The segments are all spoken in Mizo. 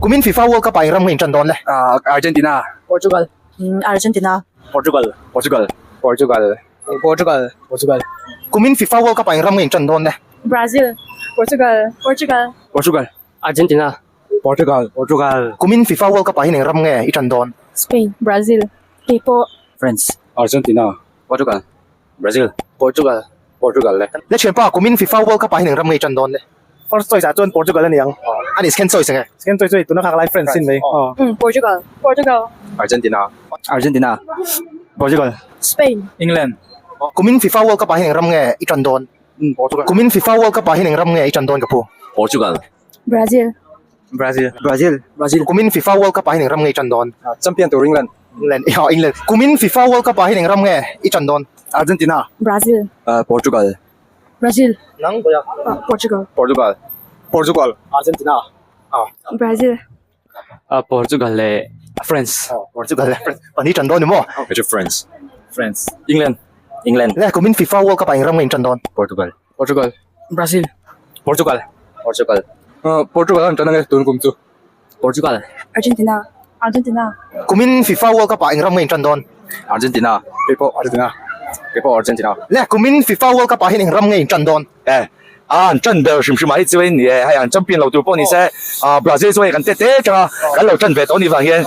Kumin FIFA World Cup ah eng ram nge in tan dawn le? Argentina. Portugal. Argentina. Portugal. Portugal. Portugal. Portugal. Portugal. Kumin FIFA World Cup ah eng ram nge in tan dawn le? Brazil. Portugal. Portugal. Portugal. Argentina. Portugal. Portugal. Kumin FIFA World Cup ah hian eng ram nge i tan dawn? Spain. Brazil. Keipawh. France. Argentina. Portugal. Brazil. Portugal. Portugal le. Le thianpa, kumin FIFA World Cup ah hian eng ram nge i tan dawn le? First choice ah chuan Portugal a ni ang. A ni, second choice enge? Second choice chu hei tuna kha ka lai France sin mai. Portugal. Portugal. Argentina. Argentina. Portugal. Spain. England. Kumin FIFA World Cup ah hian eng ram nge i tan dawn? Portugal. Kumin FIFA World Cup ah hian eng ram nge i tan dawn ka phu? Portugal. Brazil. Brazil. Brazil. Brazil. Kumin FIFA World Cup ah hian eng ram nge i tan dawn? Champion tur England. England. Aw England. Kumin FIFA World Cup ah hian eng ram nge i tan dawn? Argentina. Brazil. Portugal. Brazil. Nang Boya. Portugal. Portugal. Portugal. Argentina. Brazil. Portugal leh France. Portugal leh France. Pahnih tan dawn ni maw? Kei chu France. France. England. England. Le kumin FIFA World Cup ah eng ram nge in tan dawn? Portugal. Portugal. Brazil. Portugal. Portugal. Portugal an tan ange tun kum chu. Portugal. Argentina. Argentina. Kumin FIFA World Cup ah eng ram nge in tan dawn? Argentina. Kei pawh Argentina. Kei pawh Argentina. Le kumin FIFA World Cup ah hian eng ram nge in tan dawn? E a an tan ber hrim hrim ah hi chuan e hei an champion lo tur pawh ni se ah Brazil chu hei kan te te tang a kan lo tan ve tawh ni vang hian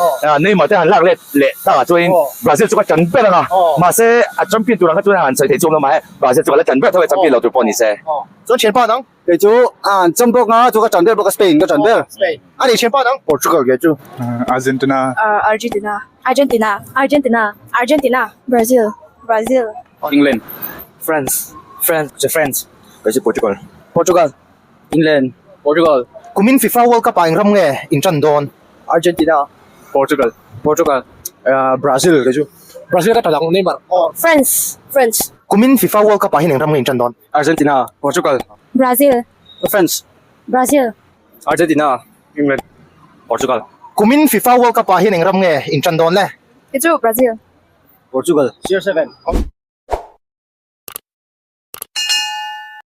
Neymar te han lak let leh tak ah chuan Brazil chu ka tan ber ang a mahse a champion tur ang kha chuan han sawi thei chu awm lo mahse Brazil chu ka la tan ber tho e champion lo tur pawh ni se. Chuan thianpa nang? Kei chu a an cham bawk a chu ka tan ber bawk a Spain ka tan ber. Spain. A ni thianpa nang? Portugal kei chu. Argentina. Argentina. Argentina. Argentina. Argentina. Brazil. Brazil. England. France. France. France. Kei chu Portugal. Portugal. England. Portugal. Kumin FIFA World Cup ah eng ram nge in tan dawn? Argentina. Portugal. Portugal. Brazil kei chu. Brazil ka tan ang Neymar. France. France. Kumin FIFA World Cup ah hian eng ram nge in tan dawn? Argentina. Portugal. Brazil. France. Brazil. Argentina. England. Portugal. Kumin FIFA World Cup ah hian eng ram nge in tan dawn le? Kei chu Brazil. Portugal. 07.